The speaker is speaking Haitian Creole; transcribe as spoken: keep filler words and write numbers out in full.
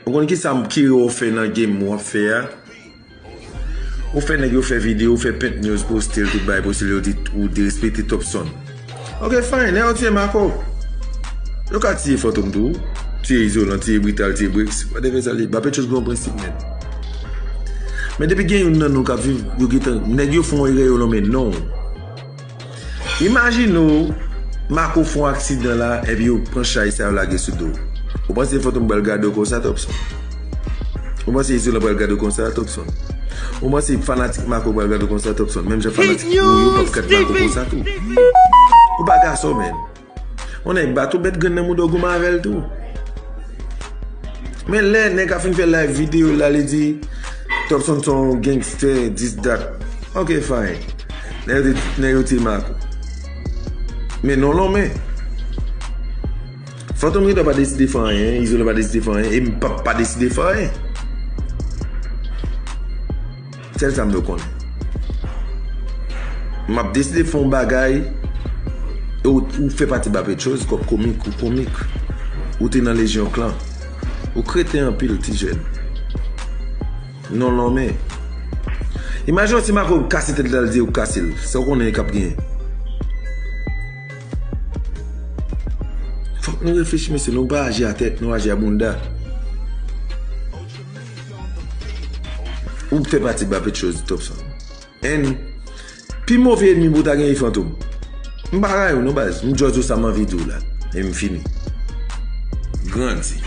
Ou konn ki sa m kire w fè nan game w ap fè a? Ou fè nèg yo fè videyo, ou fè pent news, poste l, tout bagay poste l, yo di ou derespekte Topson. Ok, fine, nèg yo tiye Marco. Yo ka tiye Fantom tou. Tiye Izolan, tiye Brital, tiye Bricks. Whatever sa li. Mbappé Chose gen yon prensip, men. Men depi gen youn nan nou k ap viv, yo gentan, nèg yo fè yon erè, yo lonmen non w. Imajine w, Marco fè yon aksidan la, epi yo pran chay sa yo lage sou do w. Ou panse Fantom pral gade w konsa, Topson? Ou panse Izolan pral gade w konsa, Topson? Ou panse fanatik Marco pral gade w konsa, Topson? Menm jan fanatik ou yo p ap gade Marco konsa tou. Ou pa gason, men. Yon nèg bat ou, bèt grenn nan mouda w, goumen avè l tou. Men lè nèg a fin fè live videyo la, li di Topson se yon gangster, this, that. Ok, fine. Nèg yo te, nèg yo te Marco. Men non lonmen. Fantom gentan pa deside fè anyen, Izolan pa deside fè anyen, e m p ap pa deside fè anyen. Sèl sa m vle w konnen. M ap deside fè yon bagay, e ou, ou fè pati Mbappé Chose, kòm komik, ou komik. Ou te nan Lejyon Klan. Ou kreten anpil, ti jèn. Non lonmen. Imajine w si Marco kase tèt la, l di ou kase l. Sa w konnen k ap genyen? Fòk nou reflechi, mesye. Nou pa aji a tèt, nou aji a bounda. Ou fè pati Mbappé Chose, Topson. And pi move ènmi pou w ta genyen Fantom. M pa rayi w non, baz. M just di w sa m anvi di w la. E m fini. Grandi.